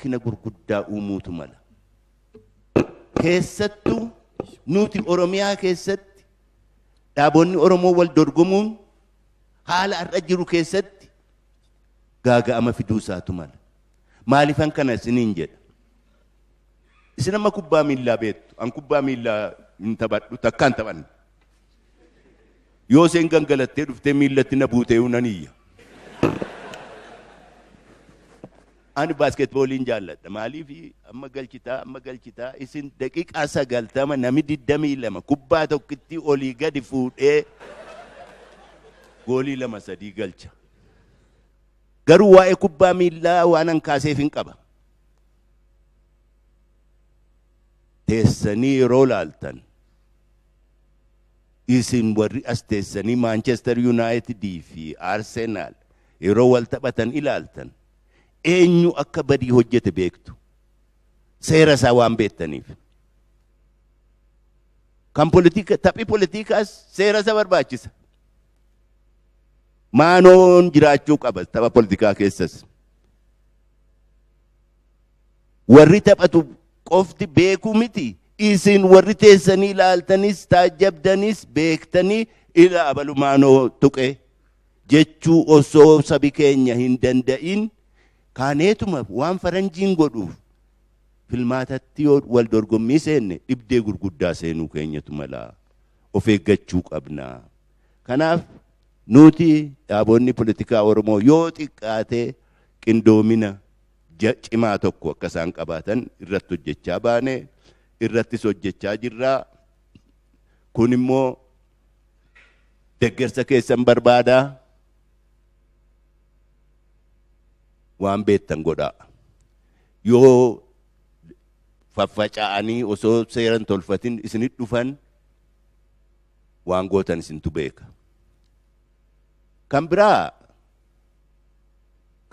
Rakkina gurguddaa uumuutu mala. Keessattuu nuti Oromiyaa keessatti dhaabonni Oromoo wal dorgomuun haala har'a jiru keessatti gaaga'ama fiduu isaatu mala. Maaliifan kana isiniin jedha? Isin amma kubbaa miillaa beektu. An kubbaa miillaa hin taphadhu, takkaan hin taphanne. Yoo isheen gangalattee dhuftee miillatti na buutee nan iyya. Ani baaskeetbooliin jaalladha. Maaliif amma galchitaa amma galchitaa isin daqiiqaa 90 nami 22 kubbaa tokkitti olii gadi fuudhee goolii 2 3 galcha. Garuu waa'ee kubbaa miillaa waan an kaaseef hin qaba. Teessanii yeroo laaltan isin warri as teessanii Maanchestar Yuunaayitidii fi Arsenaal yeroo wal taphatan ilaaltan eenyu akka badii hojjete beektu. Seera isaa waan beektaniif. Kan politika, taphi politikaas seera isa barbaachisa. Maanoon jiraachuu qaba tapha politikaa keessas. Warri taphatu qofti beekuu miti. Isin warri teessanii ilaaltanis taajjabdanis beektanii ila abalu maanoo tuqe jechuu osoo sabi keenya hin danda'in kaaneetuma waan faranjiin godhuuf filmaatatti yoo wal dorgommii seenne dhibdee gurguddaa seenuu keenyatu mala. Of eeggachuu qabna. Kanaaf nuti dhaabonni politikaa Oromoo yoo xiqqaate qindoomina cimaa tokko akka isaan qabaatan irratti hojjechaa baane, irrattis hojjechaa jirra. Kun immoo deggersa keessan barbaada. Waan beektan godhaa. Yoo faffaca'anii osoo seera hin tolfatin isinit dhufan waan gootan isintu beeka. Kan biraa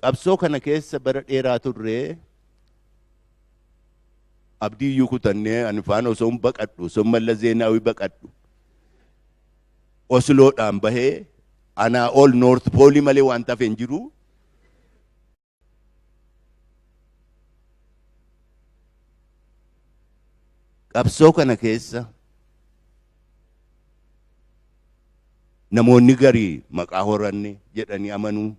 qabsoo kana keessa bara dheeraa turree abdii iyyuu kutannee ani faana osoo hin baqadhu osoo Mallas Zeenaawii baqadhu Osloodhaan bahee anaa ol Noort Poolii malee waan tafe hin jiru. Qabsoo kana keessa namoonni garii maqaa horanne jedhanii amanuu,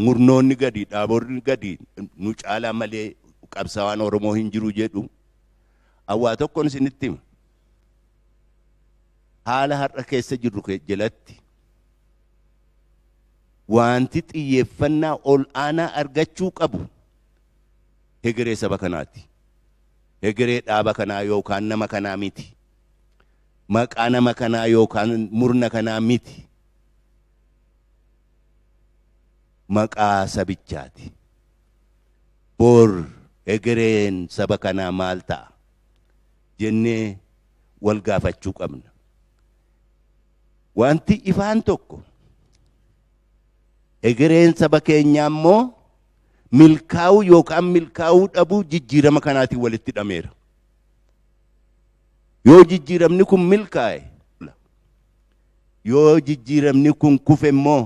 murnoonni gadi, dhaaborri gadi nu caalaa malee qabsaawaan Oromoo hin jiru jedhu. Awwaa tokkoon isinitti hima. Haala har'a keessa jirru jalatti wanti xiyyeeffannaa ol aanaa argachuu qabu hegeree saba kanaati. Hegeree dhaaba kanaa yookaan nama kanaa miti. Maqaa nama kanaa yookaan murna kanaa miti. Maqaa sabichaati. Bor hegereen saba kanaa maal ta'a jennee wal gaafachuu qabna. Wanti ifaan tokko egereen saba keenyaa immoo milkaa'uu yookaan milkaa'uu dhabuu jijjiirama kanaatiin walitti hidhameera. Yoo jijjiiramni kun milkaa'e, yoo jijjiiramni kun kufe immoo,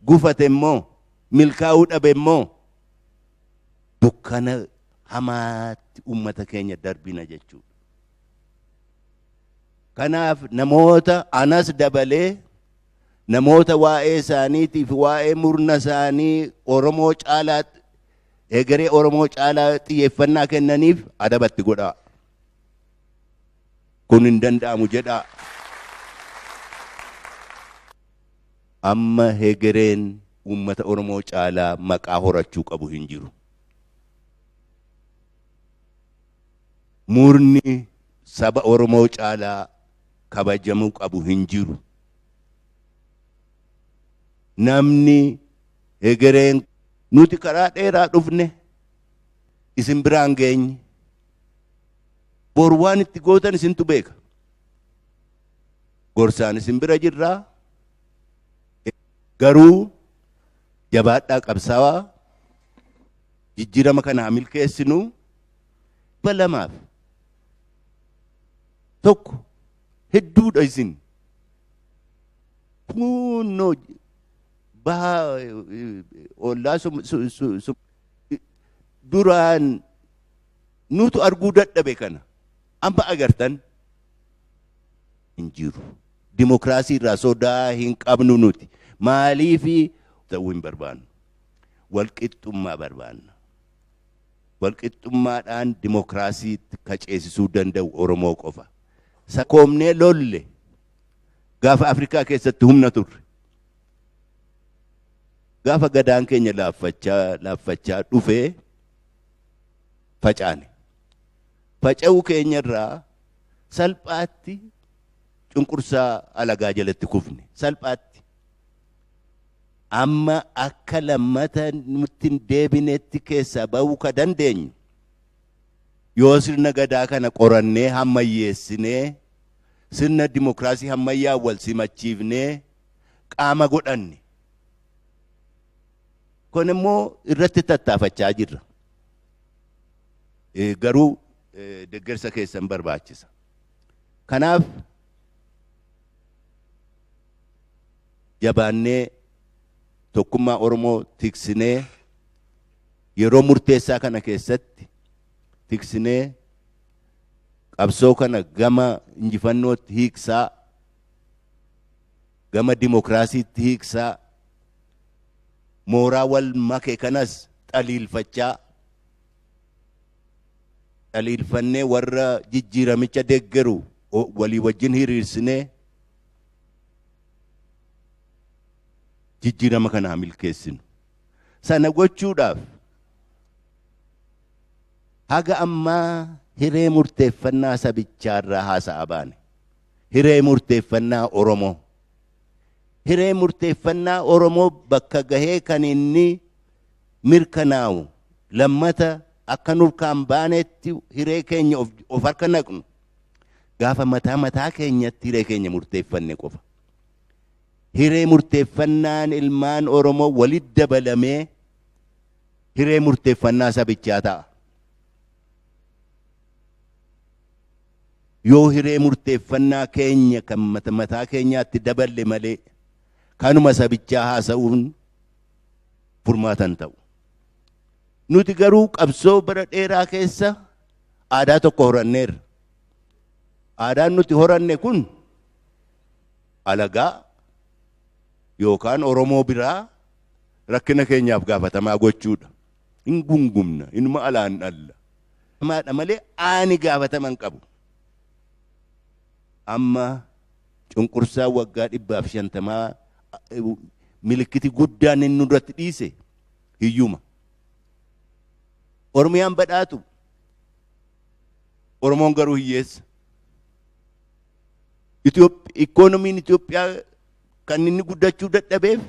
gufate immoo, milkaa'uu dhabe immoo dukkana hamaatti uummata keenya darbina jechuudha. Kanaaf namoota anas dabalee namoota waa'ee isaaniitiif waa'ee murna isaanii Oromoo caalaa egeree Oromoo caalaa xiyyeeffannaa kennaniif adabatti godhaa. Kun hin danda'amu jedhaa. Amma hegereen uummata Oromoo caalaa maqaa horachuu qabu hin jiru. Murni saba Oromoo caalaa kabajamuu qabu hin jiru. Namni hegereen nuti karaa dheeraa dhufne isin biraan geenye. Bor waan itti gootan isintu beeka. Gorsaan isin bira jirraa. Garuu jabaadhaa qabsaawaa jijjiirama kana haa milkeessinu. 200 1 hedduudha isin. Kunnoo baha ollaa Duraan nutu arguu dadhabe, kana amma agartan hin jiru. Dimokiraasii irraa sodaa hin qabnu nuti. Maaliifi ta'uu hin barbaannu. Walqixxummaa barbaanna. Walqixxummaadhaan dimokiraasii kaceessisuu danda'u Oromoo qofa. Sakoomnee lolle gaafa Afrikaa keessatti humna turre. Gaafa gadaan keenya laaffachaa laaffachaa dhufee facaane. Faca'uu keenyarraa salphaatti cunqursaa alagaa jalatti kufne, salphaatti. Amma akka lammata nutti hin deebinetti keessaa ba'uu ka dandeenyu yoo sirna gadaa kana qorannee hammayyeessinee, sirna dimokiraasii hammayyaa wal simachiifnee qaama godhanne. Kun immoo irratti tattaafachaa jirra. Garuu deeggarsa keessan barbaachisa. Kanaaf jabaannee tokkummaa Oromoo tiksinee, yeroo murteessaa kana keessatti tiksinee, qabsoo kana gama injifannootti hiiksaa, gama dimokiraasiitti hiiksaa, mooraa wal make kanas xaliilfachaa, xaliilfannee, warra jijjiiramicha deeggaru walii wajjin hiriirsinee jijjiirama kana haa milkeessinu. Sana gochuudhaaf haga ammaa hiree murteeffannaa sabichaarraa haasa'aa baane. Hiree murteeffannaa Oromoo. Hiree murteeffannaa Oromoo bakka gahee kan inni mirkanaa'u, lammata akka nurkaan baanetti hiree keenya of harka naqnu, gaafa mataa mataa keenyatti hiree keenya murteeffanne qofa. Hiree murteeffannaan ilmaan Oromoo walitti dabalamee hiree murteeffannaa sabichaa ta'a. Yoo hiree murteeffannaa keenya kan mata mataa keenyaatti daballe malee, kanuma sabichaa haasa'uun furmaatan ta'u. Nuti garuu qabsoo bara dheeraa keessa aadaa tokko horanneerra. Aadaan nuti horanne kun alagaa yookaan Oromoo biraa rakkina keenyaaf gaafatamaa gochuudha. Hin gungumna, inuma alaan dhalla. Maadha malee aani gaafataman qabu. Amma cunqursaa waggaa 150 milikkiti guddaan inni nurratti dhiise hiyyuma. Oromiyaan badhaatu, Oromoon garuu hiyyeessa. Ikoonomiin Itoophiyaa kan inni guddachuu dadhabeef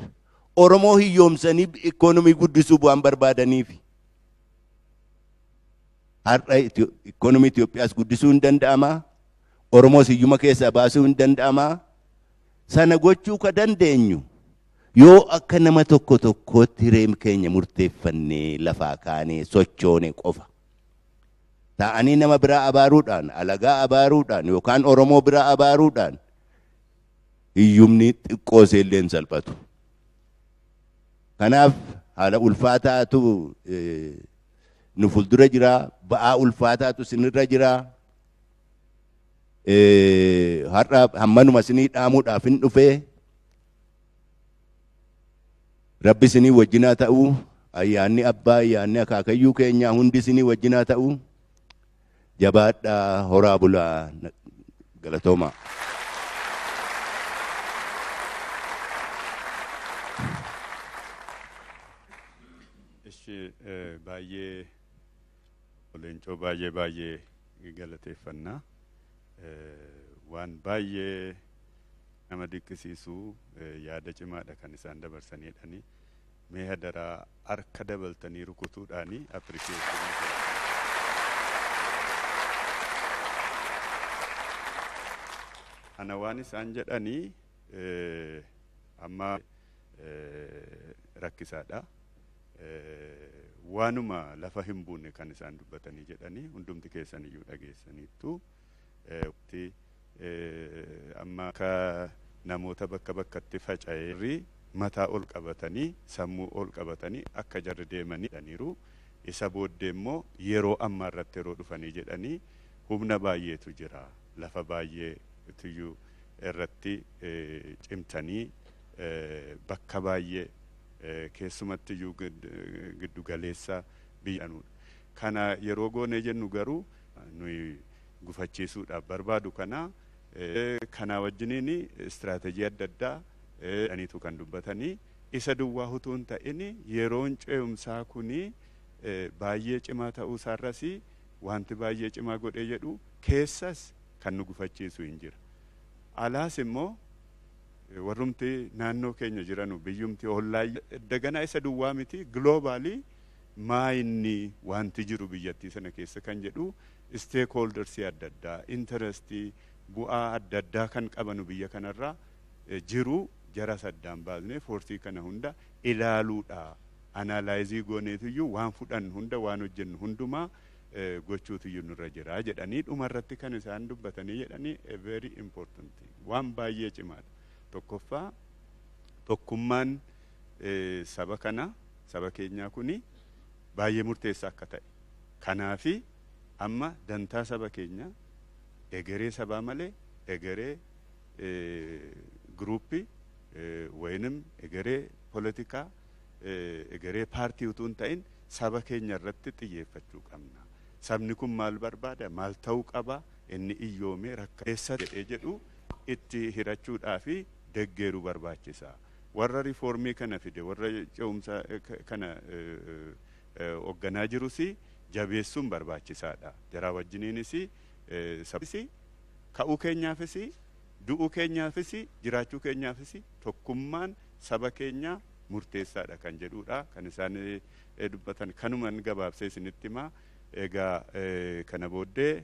Oromoo hiyyoomsanii ikoonomii guddisuu waan barbaadaniif. Har'a ikoonomii Itoophiyaas guddisuu hin danda'ama. Oromoos hiyyuma keessaa baasuu hin danda'ama. Sana gochuu ka dandeenyu yoo akka nama tokko tokkootti hiree keenya murteeffannee lafaa kaanee sochoone qofa. Taa'anii nama biraa abaaruudhaan, alagaa abaaruudhaan yookaan Oromoo biraa abaaruudhaan hiyyumni xiqqoo illee hin salphatu. Kanaaf haala ulfaataatu nu fuuldura jira, ba'aa ulfaataatu isinirra jira. Har'a hammanuma isinii dhaamuudhaaf hin dhufee. Rabbi isinii wajjinaa ta'uu, ayyaanni abbaa, ayyaanni akaakayyuu keenyaa hundi isinii wajjinaa ta'uu, jabaadhaa, horaa bulaa, galatoomaa. Ishi, baay'ee Leencoo, baay'ee baay'ee galateeffannaa. Waan baay'ee nama dinqisiisu, yaada cimaadha kan isaan dabarsaniidhani. Mee hadaraa harka dabaltanii rukutuudhaani appreciation. Ana waan isaan jedhanii amma rakkisaadha. Waanuma lafa hin buune kan isaan dubbatanii jedhanii hundumti keessan iyyuu dhageessaniittu. Amma akka namoota bakka bakkatti faca'ee mataa ol qabatanii, sammuu ol qabatanii akka jarri deemanii jedhaniiru. Isa booddee immoo yeroo ammaa irratti yeroo dhufanii jedhanii humna baay'eetu jira. Lafa baay'eetuyyuu irratti cimtanii bakka baay'ee keessumattiyyuu giddu galeessa biyya. Kana yeroo goonee jennu garuu nuyi gufachiisuudhaaf barbaadu kana kanaa wajjiniin istiraateejii adda addaa dhaniitu kan dubbatanii isa duwwaa utuu hin ta'in yeroon ce'umsaa kuni baay'ee cimaa ta'uu isaarras wanti baay'ee cimaa godhee jedhu keessas kan nu gufachiisu hin jira. Alaas immoo warrumti naannoo keenya jiranu biyyumti ollaa daganaa isa duwwaa miti, globally maa inni wanti jiru biyyattii sana keessa kan jedhu stakeholdersii adda addaa, interestii bu'aa adda addaa kan qabanu biyya kanarraa jiru jara saddaan baasnee force kana hunda ilaaluudha. Analyze gooneetiyyuu waan fudhannu hunda, waan hojjennu hundumaa gochuutiyyuu nurra jira jedhanii dhumarratti kan isaan dubbatanii jedhanii very important, waan baay'ee cimaadha. Tokkoffaa, tokkummaan saba kana, saba keenyaa kuni baay'ee murteessaa akka ta'e. Kanaafi amma dantaa saba keenyaa, egeree sabaa malee egeree groupii wayinim egeree poolitikaa, egeree paartii utuu hin ta'in saba keenya irratti xiyyeeffachuu qabna. Sabni kun maal barbaada? Maal ta'uu qaba? Inni iyyoomee rakka eessa jedhee jedhu itti hirachuudhaa fi deggeeruu barbaachisa. Warra reformii kana fide, warra ce'umsa kana hoogganaa jirus jabeessuun barbaachisaadha. Jaraa wajjiniinis ka'uu keenyaafis, du'uu keenyaafis, jiraachuu keenyaafis tokkummaan saba keenyaa murteessaadha kan jedhudha kan isaan dubbatan. Kanuman gabaabsee isinitti himaa. Egaa kana booddee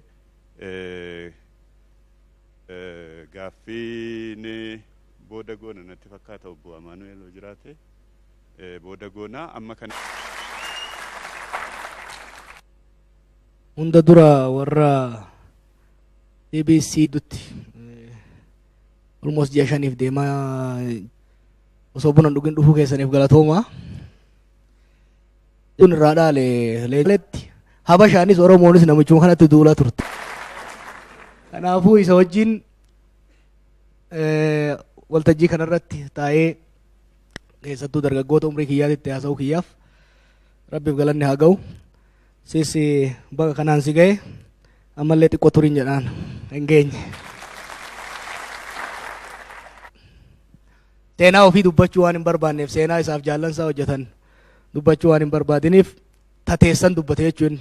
gaaffiin booda goona natti fakkaata. Obbo Amaanu'el yoo jiraate booda goonaa amma kana. Hunda dura warra BBC dutti almost ji'a 5f deemaa osoo buna hin dhugin dhufuu keessaniif galatooma. Kun irraa dhaale leeletti Habashaanis Oromoonis namichuma kanatti duulaa turte. Kanaafuu isa wajjin waltajjii kanarratti taa'ee keessattuu dargaggoota umrii kiyyaatitti haasa'uu kiyyaaf Rabbiif galanni haa ga'u. Sis baga kanaan si ga'e, ammallee xiqqoo turiin jedhaan hin geenye. Seenaa ofii dubbachuu waan hin barbaanneef, seenaa isaaf jaallansaa hojjetan dubbachuu waan hin barbaadiniif tateessan dubbate jechuun,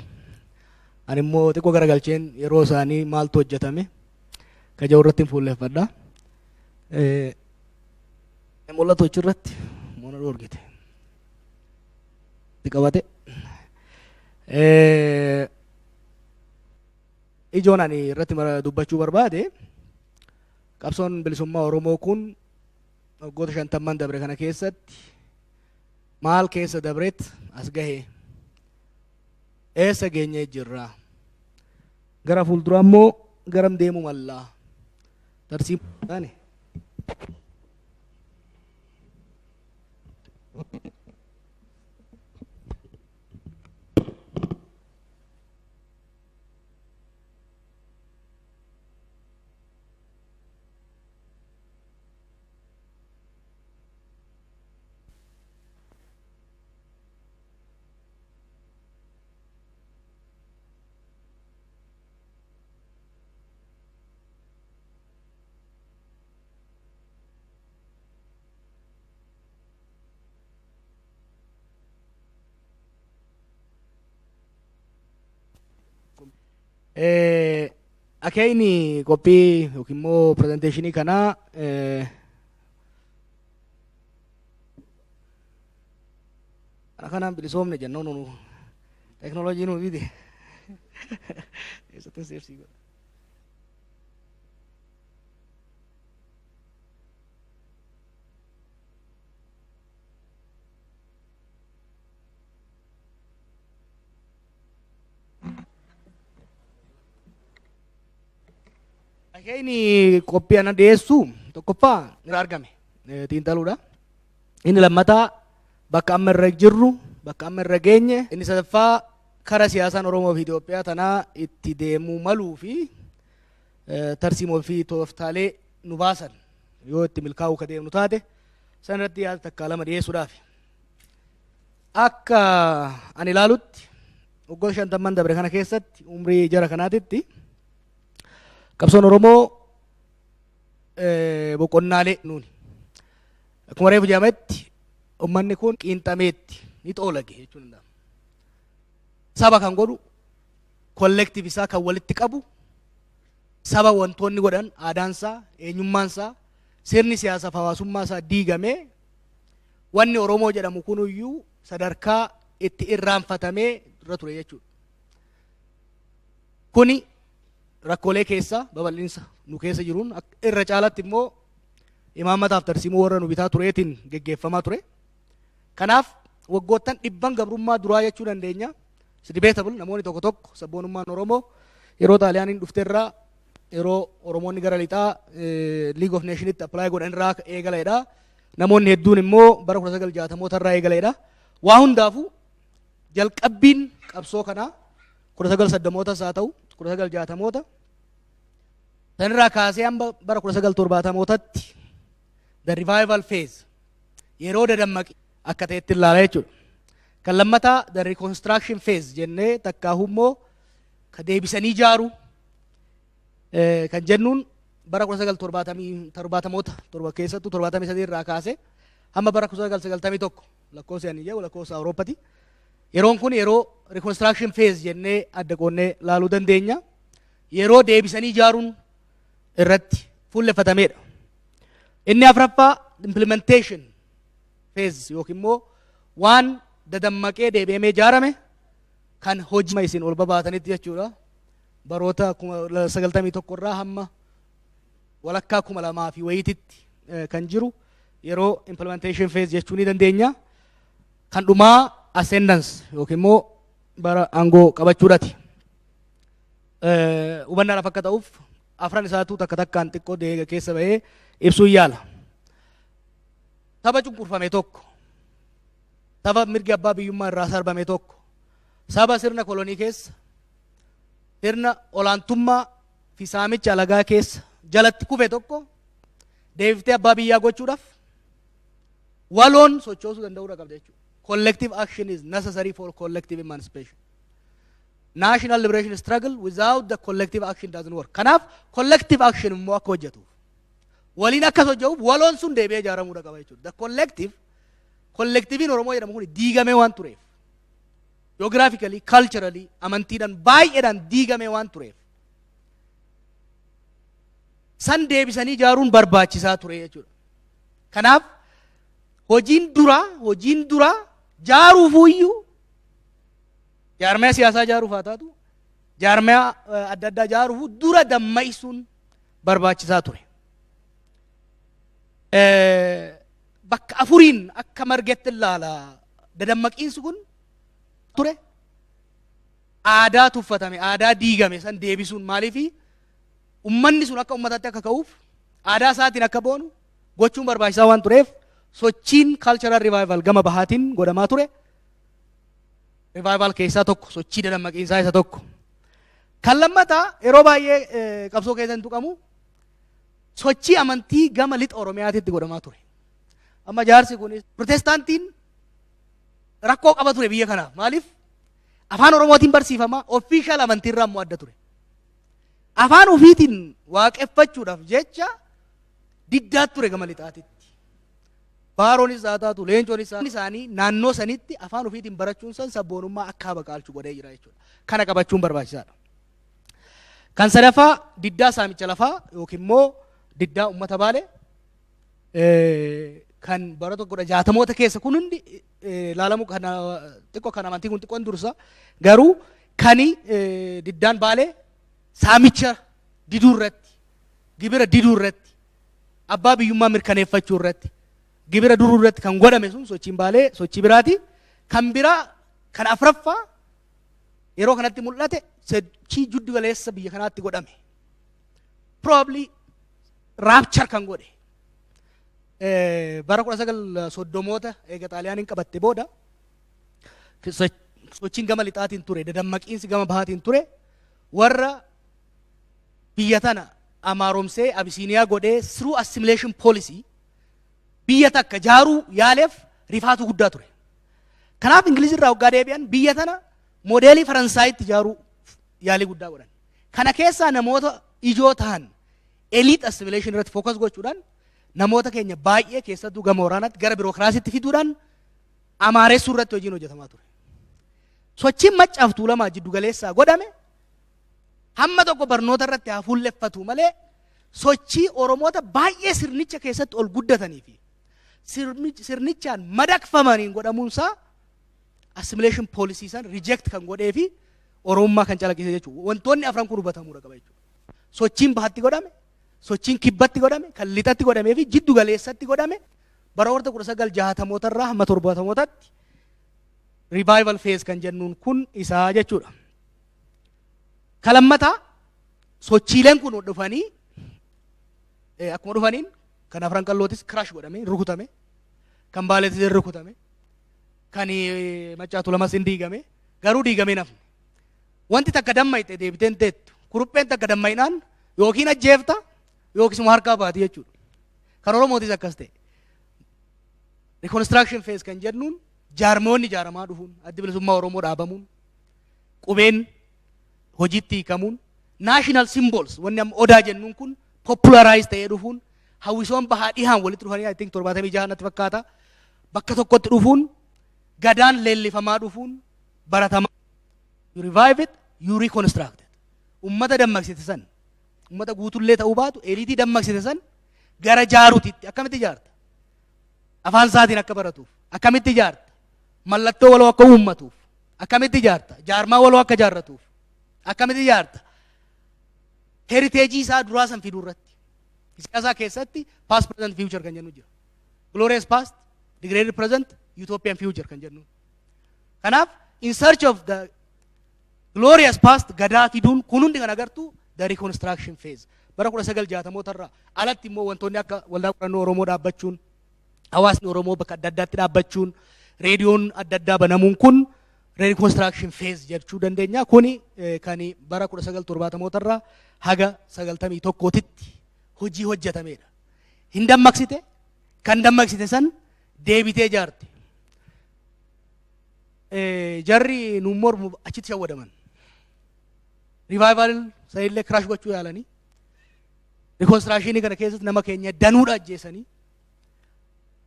ani immoo xiqqoo garagalcheen yeroo isaanii maaltu hojjetame ka jedhu irratti hin fuulleffadha. Mul'atu achirratti moona dhoorgite. Itti qabate. Ijoon ani irratti dubbachuu barbaade, qabsoon bilisummaa Oromoo kun waggoota 50n dabre kana keessatti maal keessa dabreet as gahe, eessa geenyee jirra, gara fuulduraa immoo garam deemuu mallaa, tarsiimoo taane. Akeekni qophii yookiin immoo presentationii kanaa kana kanaan bilisoomne jennoo nunu teknooloojii nuu fide eessatti seefsii godha. Akeekni qophii ana dhiyeessu tokkoffaa irra argame xiinxaluudha. Inni lammataa bakka amma irra jirru Bakka amma irra geenye, inni sadaffaa kara siyaasaan Oromoo fi Itoophiyaa tanaa itti deemuu maluu fi tarsiimoo fi tooftaalee nu baasan yoo itti milkaa'uu ka deemnu taate san irratti yaada takkaa lama dhiyeessuudhaaf. Akka ani ilaalutti, waggoota 50n dabre kana keessatti, umrii jara kanaatitti, qabsoon Oromoo boqonnaalee nuuni. Akkuma reefu jedhametti, uummanni kun qiinxameetti ni xoolage jechuun danda'ama. Saba kan godhu, collective isaa kan walitti qabu, saba wantoonni godhan aadaansaa, eenyummaansaa, sirni siyaasaaf hawaasummaa isaa diigamee, wanni Oromoo jedhamu kunuyyuu sadarkaa itti irraanfatamee irra ture jechuudha. Kuni rakkoolee keessa babal'insa nu keessa jiruun, irra caalatti immoo imaammataaf tarsiimoo warra nu bitaa tureetiin geggeeffamaa ture. Kanaaf waggoottan dhibban gabrummaa duraa jechuu dandeenya. It's debatable. Namoonni tokko tokko sabboonummaan Oromoo yeroo Xaaliyaaniin dhufteerraa, yeroo Oromoonni gara lixaa League of Nationitti apply godhan irraa eegaleedha. Namoonni hedduun immoo bara 1960moota irraa eegaleedha. Waa hundaafuu jalqabbiin qabsoo kanaa 1930mootas haa ta'u 1960moota sanirraa kaasee hamba bara 1970mootatti the revival phase, yeroo dadammaqi akka ta'etti ilaala jechuudha. Kan lammataa the reconstruction phase jennee, takkaahu immoo ka deebisanii ijaaru kan jennuun, bara 1970moota torba, keessattuu 73 irraa kaasee hamma bara 1991, lakkoofsa ani jedhu lakkoofsa Awurooppati. Yeroon kun yeroo reconstruction phase jennee adda qoonnee laaluu dandeenya. Yeroo deebisanii ijaaruun irratti fuulleffatameedha. Inni afraffaa implementation phase yookiin immoo waan dadammaqee deebi'amee ijaarame kan hojii isin ol babaatanitti jechuudha. Baroota 91 irraa hamma walakkaa 2000 fi wayiititti kan jiru yeroo implementation phase jechuu ni dandeenya. Kan dhumaa ascendance yookiin immoo bara aangoo qabachuudhaati. Hubannaadhaaf akka ta'uuf afran isaatu takka takkaan xiqqoo deega keessa bahee ibsuu yaala. Saba cunqurfame tokko, saba mirgi abbaa biyyummaa irraa sarbame tokko, saba sirna kolonii keessa, sirna olaantummaa fi saamicha alagaa keessa jalatti kufe tokko deebiftee abbaa biyyaa gochuudhaaf waloon sochoosuu danda'uudha qabda jechuudha. Collective action is necessary for collective emancipation. National liberation struggle without the collective action doesn't work. Kanaaf collective action immoo akka hojjetuuf, waliin akka socho'uuf, waloon sun deebi'ee ijaaramuudha qaba jechuudha. The collective, collectiviin Oromoo jedhamu kun diigamee waan tureef, geographically, culturally, amantiidhaan baay'eedhaan diigamee waan tureef, san deebisanii ijaaruun barbaachisaa ture jechuudha. Kanaaf hojiin duraa jaaruufuyyuu, jaarmaya siyaasaa jaaruuf haa taatu, jaarmaya adda addaa jaaruuf dura dammaqsuun barbaachisaa ture. Bakka afuriin akka margetti ilaala dadammaqiinsi kun ture. Aadaa tuffatame, aadaa diigame san deebisuun, maaliifi ummanni sun akka ummataatti akka ka'uuf, aadaa isaatiin akka boonu gochuun barbaachisaa waan tureef, sochiin cultural revival gama bahaatiin godhamaa ture. Revival keessaa tokko, sochii dadammaqiinsaa isa tokko. Kan lammataa yeroo baay'ee qabsoo keessatti tuqamu, sochii amantii gama lixa Oromiyaatitti godhamaa ture. Amma jaarsi kunis Protestaantiin rakkoo qaba ture biyya kanaaf. Maaliif? Afaan Oromootiin barsiifama, official amantiirraa immoo adda ture. Afaan ofiitiin waaqeffachuudhaaf jecha diddaa ture gama lixaatitti. Baaroonis haa taatu, leencoonis isaanii naannoo sanitti afaan ofiitiin barachuun san sabboonummaa akka habaqaalchu godhee jira jechuudha. Kana qabachuun barbaachisaadha. Kan sadaffaa diddaa saamicha lafaa yookiin immoo diddaa uummata Baalee kan bara 1960moota keessa. Kun hundi ilaalamu kana xiqqoo, kan amantii kun xiqqoon dursa, garuu kani diddaan Baalee saamicha diduu irratti, gibira diduu irratti, abbaa biyyummaa mirkaneeffachuu irratti, gibira duruu irratti kan godhame sun sochiin Baalee sochii biraati. Kan biraa kan afraffaa yeroo kanatti mul'ate sochii jiddu galeessa biyya kanaatti godhame. Probably rupture kan godhe. Bara 1930moota eega Xaaliyaaniin qabatte booda Sochiin gama lixaatiin ture, dadammaqiinsi gama bahaatiin ture, warra biyya tana amaaromsee Abisiiniyaa godhee through assimilation policy biyya takka jaaruu yaaleef rifaatu guddaa ture. Kanaaf Ingilizirraa waggaa deebi'an biyya tana moodeelii Faransaayitti ijaaruu yaalii guddaa godhan. Kana keessaa namoota ijoo ta'an elite assimilation irratti focus gochuudhaan, namoota keenya baay'ee keessattuu gama waraanaatti gara birookiraasiitti fiduudhaan amaaressuu irratti hojiin hojjetamaa ture. Sochiin Maccaaf Tuulamaa jiddu galeessaa godhame hamma tokko barnoota irratti haa fuulleffatu malee, sochii Oromoota baay'ee sirnicha keessatti ol guddatanii fi sirnichaan madaqfamaniin godhamuunsaa assimilation policy san reject kan godhee fi Oromummaa kan calaqqise jechuudha. Wantoonni afran kun hubatamuu qaba jechuudha. Sochiin bahatti godhame, sochiin kibbatti godhame, kan lixatti godhamee fi jiddu galeessatti godhame bara warta 1960mootarraa hamma 70mootaatti revival phase kan jennuun kun isaa jechuudha. Kalammataa, sochiileen kun dhufanii akkuma dhufaniin kan Afran Qallootis crash godhame, rukutame, kan Baaleetis hin rukutame, kan Maccaa Tuulamas hin diigame, garuu diigamee nafne. Wanti takka dammayte deebiteen teettu, kurupheen takka dammayinaan yookiin ajjeefta yookiis immoo harkaa baati jechuudha. Kan Oromootis akkas ta'e. Reconstruction phase kan jennuun jaarmoonni ijaaramaa dhufuun, Addi Bilisummaa Oromoo dhaabamuun, qubeen hojiitti hiikamuun, national symbols wanni amma odaa jennuun kun popularize ta'ee dhufuun, hawwisoon bahaa dhihaan walitti dhufanii, I think 76 natti fakkaata, bakka tokkotti dhufuun, gadaan leellifamaa dhufuun baratamaa. You revive it, you reconstruct it. Ummata dammaqsite san, ummata guutullee ta'uu baatu elite dammaqsite san gara jaaruutitti akkamitti ijaarta? Afaan isaatiin akka baratuuf akkamitti ijaarta? Mallattoo waloo akka uummatuuf akkamitti ijaarta? Jaarmaa waloo akka ijaarratuuf akkamitti ijaarta? Heritage isaa duraa san fiduu irratti, siyaasaa keessatti past, present, future kan jennu jira. Glorious past, degraded present, utopian future kan jennu. Kanaaf in search of the glorious past gadaa fiduun kun hundi kan agartu the reconstruction phase bara 1960moota irraa alatti immoo wantoonni akka Waldaa Qorannoo Oromoo dhaabbachuun, hawaasni Oromoo bakka adda addaatti dhaabbachuun, reediyoon adda addaa banamuun kun reconstruction phase jechuu dandeenya. Kuni kan bara 1970moota irraa haga 91titti hojii hojjetamedha. Hin dammaqsite, kan dammaqsite san deebitee ijaarte. Jarri nuun mormu achitti shawwadaman. Revival sanillee crash gochuu yaalanii, reconstructionii kana keessatti nama keenya danuudha ajjeesanii,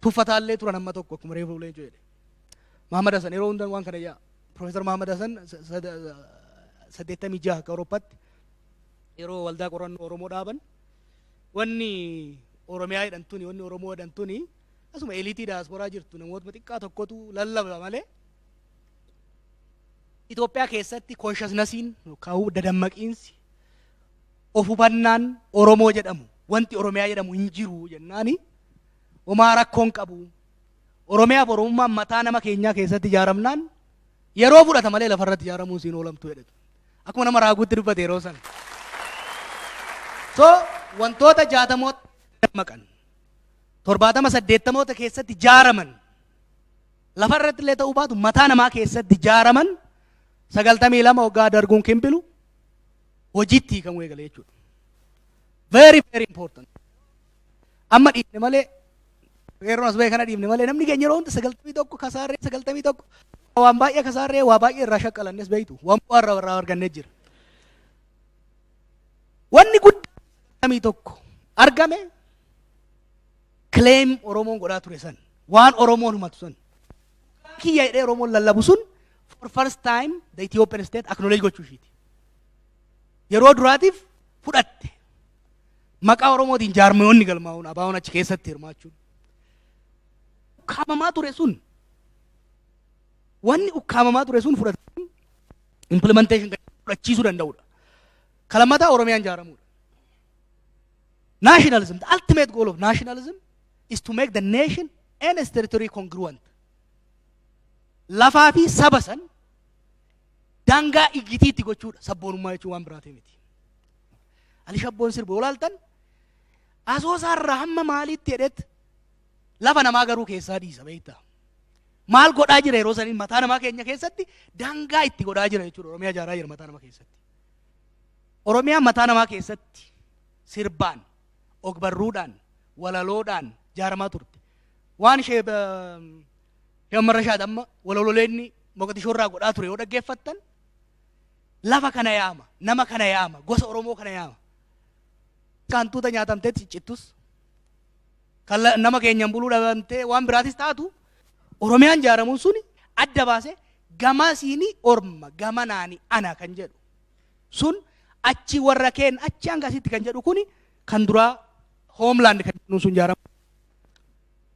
tuffataallee turan amma tokko, akkuma reefu Leencoo jedhe. Mahamad Hassan yeroo hundaa waan kana yaa Profeesar Mahamad Hassan 86 akka Awurooppaatti yeroo Waldaa Qorannoo Oromoo dhaaban, wanni Oromiyaa jedhamtuni, wanni Oromoo jedhamtuni asuma elite daasporaa jirtu namoota xiqqaa tokkotu lallaba malee Itoophiyaa keessatti consciousnessiin yookaan dadammaqiinsi of hubannaan Oromoo jedhamu, wanti Oromiyaa jedhamu hin jiru jennaani, homaa rakkoon qabu. Oromiyaaf Oromummaan mataa nama keenyaa keessatti ijaaramnaan yeroo fudhata malee lafarratti ijaaramuun siin oolamtu jedhatu. Akkuma nama raaguutti dubbate yeroo sana. So wantoota 60moota dammaqan, 70 80moota keessatti ijaaraman, lafarratti illee ta'uu baatu mataa namaa keessatti ijaaraman, 92 waggaa darguun kimbilu hojiitti hiikamuu eegale jechuudha. Very, very important. Amma dhiifne malee, yeroon as ba'e kana dhiifne malee, namni keenya yeroo hunda 91 kasaarree, 91 waan baay'ee kasaarree, waa baay'ee irraa shaqqalannes beektu, waan bu'aa irraa argannee jira. Wanni guddaa 91 argame, claim Oromoon godhaa ture san, waan Oromoon himatu san, kiyya jedhee Oromoon lallabu sun, for first time the Ethiopian state acknowledge gochuu ishiiti. Yeroo duraatiif fudhatte. Maqaa Oromootiin jaarmayoonni galmaa'uun, ABO'n achi keessatti hirmaachuun. Ukkaamamaa ture sun, wanni ukkaamamaa ture sun fudhatame, implementation fudhachiisuu danda'udha. Kalammataa, Oromiyaan ijaaramuudha. Nationalism, the ultimate goal of nationalism is to make the nation and its territory congruent. Lafaa fi saba san daangaa iggitiitti gochuudha. Sabboonummaa jechuun waan biraati miti. Ali Shabboon sirba olaaltan Asoosaarraa hamma maaliitti jedhetti lafa namaa garuu keessaa dhiisa beektaa. Maal godhaa jira yeroo saniin? Mataa namaa keenya keessatti daangaa itti godhaa jira jechuudha. Oromiyaa ijaaraa jira mataa namaa keessatti. Oromiyaa mataa namaa keessatti sirbaan, ogbarruudhaan, walaloodhaan jaaramaa turte. Waan ishee Shamarrashaadha amma walaloleenni Moqotishoo irraa godhaa ture yoo dhaggeeffattan, lafa kana yaama, nama kana yaama, gosa Oromoo kana yaama. Hantuuta nyaatamtee ciccittus, kan nama keenyan buluu dhabamtee waan biraatis taatu, Oromiyaan ijaaramuun suni adda baasee gamasiini orma, gamanaani ana kan jedhu sun, achi warra keen, achi hanga asitti kan jedhu kuni kan duraa homeland kan jedhu sun ijaaramu.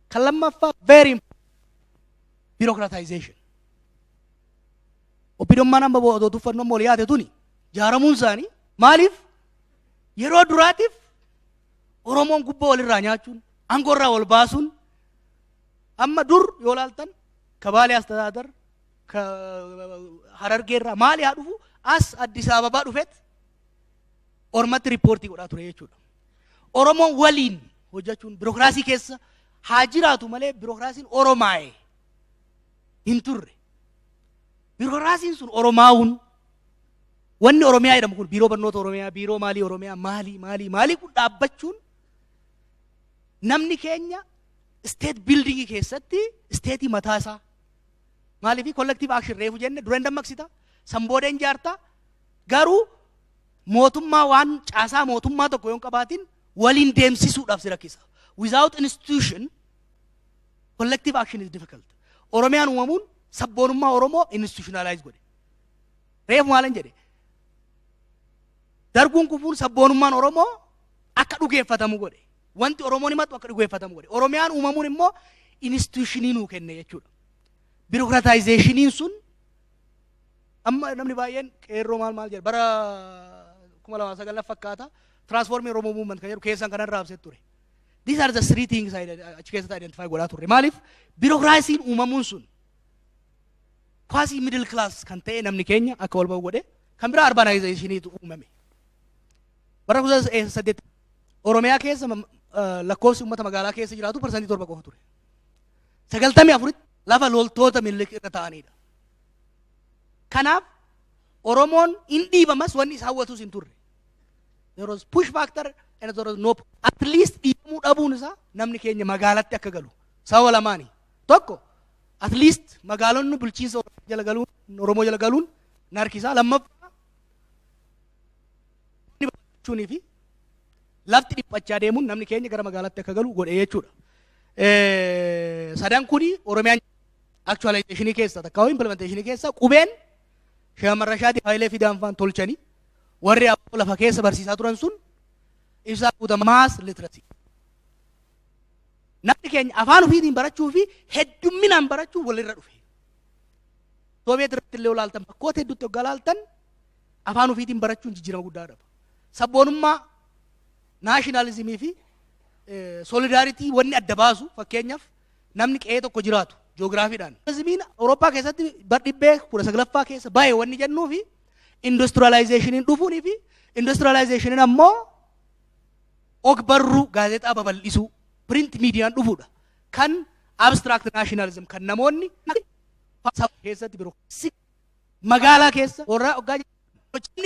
Kan lammaffaa, very bureaucratization. OPDOmmaan amma otoo tuffannoo amma ol yaate tuni ijaaramuun isaanii maaliif yeroo duraatiif Oromoon gubbaa walirraa nyaachuun, aangoo irraa wal baasuun? Amma dur yoo laaltan, ka Baalee Astadaadar, ka Harargeerraa maali haa dhufu, as Addis Ababaa dhufet ormatti riippoortii godhaa ture jechuudha. Oromoon waliin hojjechuun birookiraasii keessa haa jiraatu malee birookiraasiin Oromaa'e hin turre. Birookiraasiin sun Oromaa'uun, wanni Oromiyaa jedhamu kun, biiroo barnoota Oromiyaa, biiroo maalii Oromiyaa, maalii maalii maalii kun dhaabbachuun, namni keenya state buildingii keessatti stateii mataa isaa, maaliif collective action reefu jenne, dura hin dammaqsita, san booda hin jaarta. Garuu mootummaa waan caasaa mootummaa tokko yoo hin qabaatin waliin deemsisuudhaaf si rakkisa. Without institution, collective action is difficult. Oromiyaan uumamuun sabboonummaa Oromoo institutionalize godhe. Reefu maalan jedhe? Darguun kufuun sabboonummaan Oromoo akka dhugeeffatamu godhe. Wanti Oromoon himatu akka dhugeeffatamu godhe. Oromiyaan uumamuun immoo institutionii nuu kenne jechuudha. Bureaucratizationiin sun amma namni baay'een qeerroo maal maal jedha, bara 2009 fakkaata, Transforming Oromo Movement kan jedhu keessan kanan raabsee ture. These are the three things achi keessatti identify godhaa turre. Maaliif biirokiraasiin uumamuun sun quasi middle class kan ta'e namni keenya akka wal ba'u godhe. Kan biraa, urbanizationiitu uumame. Bara 18 Oromiyaa keessa lakkoofsi uummata magaalaa keessa jiraatu 7% qofa ture. 94tti lafa loltoota Minilik irra ta'anidha. Kanaaf Oromoon hin dhiibamas, wanni isa hawwatus hin turre. There was push factor and there was no, at least dhiibamuu dhabuun isaa namni keenya magaalatti akka galu sababa lamaani. Tokko, at least magaalonni bulchiinsa Oromoo jala galuun, Oromoo jala galuun narkisaa. Lammaffaa, fi lafti dhiphachaa deemuun namni keenya gara magaalaatti akka galu godhe jechuudha. Sadan kuni Oromiyaan actualizationii keessa takka implementationii keessa qubeen Shamarra Shaadii Hayilee Fidaan faan tolchanii, warri abboo lafa keessa barsiisaa turan sun ibsaa guutama mass literacy. Namni keenya afaan ofiitiin barachuu fi heddumminaan barachuu walirra dhufe. Sooviyeet irratti illee olaaltan, bakkoota hedduutti hoggaa laaltan, afaan ofiitiin barachuun jijjiirama guddaa qaba. Sabboonummaa, nationalismii fi solidarity wanni adda baasu, fakkeenyaaf namni qe'ee tokko jiraatu joogiraafiidhaan. Nationalismiin Awurooppaa keessatti bar dhibbee 19ffaa keessa baay'ee wanni jennuu fi industrializationiin dhufuunii fi industrializationiin ammoo og-barruu gaazexaa babal'isuu, print mediaan dhufuudha. Kan abstract nationalism kan namoonni saba keessatti biroo magaalaa keessa warra hoggaa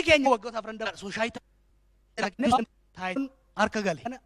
keenya waggoota afran darban sooshaayita harka gale.